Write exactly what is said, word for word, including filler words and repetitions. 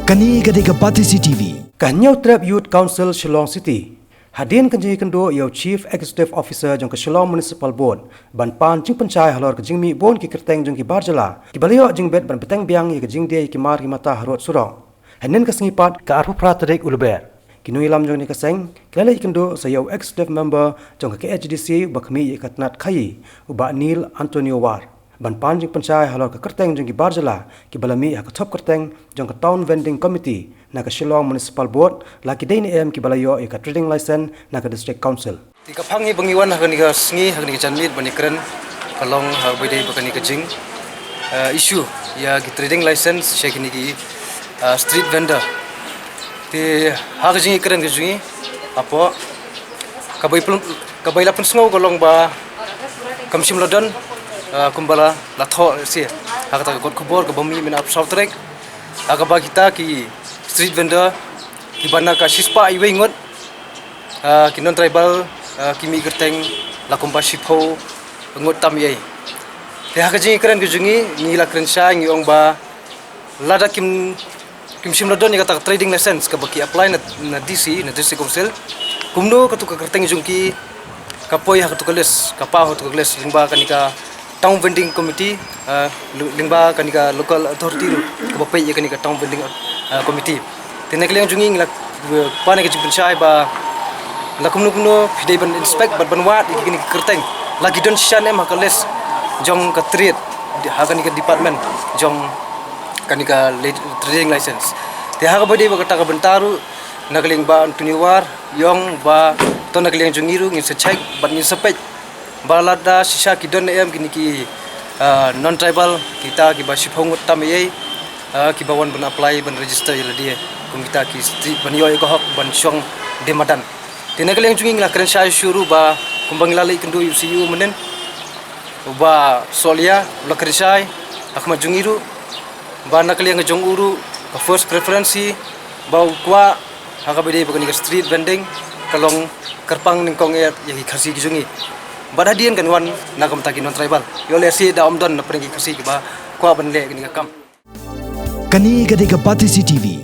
Kane ka dei ka Batesi T V. Ka Hynñiewtrep Youth Council Shillong City hadien ka jingïakynduh ïa u Chief Executive Officer jong ka Shillong Municipal Board ban pan jingpynshai halor ka jingmih bun ki kyrteng jong ki bar jylla kiba la ïoh jingbit ban bteng biang ïa ka jingdie ïa ki mar ki mata harud surok. Hynnin ka sngi pat ka arphew phra tarik u Lber, ki nongïalam jong kane ka seng ki la leit kynduh sa ïa u Executive Member jong ka K H A D C uba khmih ïa ka tnat khaïi, u Bah Neil Antonio War, ban pan jingpynshai halor ka kyrteng jong ki bar jylla kiba la mih ha ka thop kyrteng jong ka Town Vending Committee na ka Shillong Municipal Board, la ki dei ne em kiba la ïoh ïa ka trading license na ka District Council. Te ka phang hi ba ngi wan ha kane ka sngi, ha kane ka janmiet ban ïakren, ka long ha kaba ïadei bad kane ka jing, eh, issue ïa ki trading license sha kine ki, eh, street vendor. Te ha ka jingïakren ka jong ngi hapoh, kaba i pyn-, kaba i la pynsngew ka long ba kam shym la don, eh, kumba la, la thoh seh ha kata ka kot khubor kaba mih mynta arphew saw tarik, ha kaba kita ki street vendor kiba na ka shispah iwei ngut, ah, ki non-tribal, ah, ki mih kyrteng la kumba shiphew ngut tam ei. Te ha ka jingïakren ka jong ngi, ngi la kren shai, ngi ong ba lada kim, kim shym la don ïa kata ka trading license kaba ki apply na, na D C, na District Council, kumno katu ka kyrteng jong ki ka poi ha katu ka list, ka paw ha katu ka list lyngba kane ka Town Vending Committee, ah, lu-, lyngba kane ka local authority ruh kaba peit ïa kane ka Town Vending, ah, Committee. Te na ka liang jong ngi la, eh, pan ïa ka jingpynshai ba la kumno kumno phi dei ban inspect bad ban wad ïa kine ki kyrteng, la ki don shisha ne em ha ka list jong ka trade, ha kane ka department jong kane ka li-, trading license. Te ha kaba ïadei bad kata ka bynta ruh, na ka liang Bah Antonio War i ong ba to na ka liang jong ngi ruh ngin sa check bad ngin sa peit ba lada shisha ki don ne em kine ki, ah, non-tribal kita kiba shiphew ngut tam ei, ah, kiba wan ban apply ban register ïa lade kum kita ki street, ban ïoh ïa ka hok ban shong die madan. Te na ka liang jong ngi ngi la kren shai shuh ruh ba kumba ngi la leit kynduh ïa u C E O mynnin, u Bah Sohliya, u la kren shai ha khmat jong ngi ruh ba na ka liang jong u ruh ka first preference hi ba u kwah ha kaba ïadei bad kane ka street vending ka long kyrpang nyngkong eh ïa ki Khasi ki jong ngi. Bad hadien kan wan na ka bynta ki non-tribal. Ïoh lehse da ym don na pdeng ki Khasi kiba kwah ban leh kane ka kam. Kane ka dei ka Batesi T V.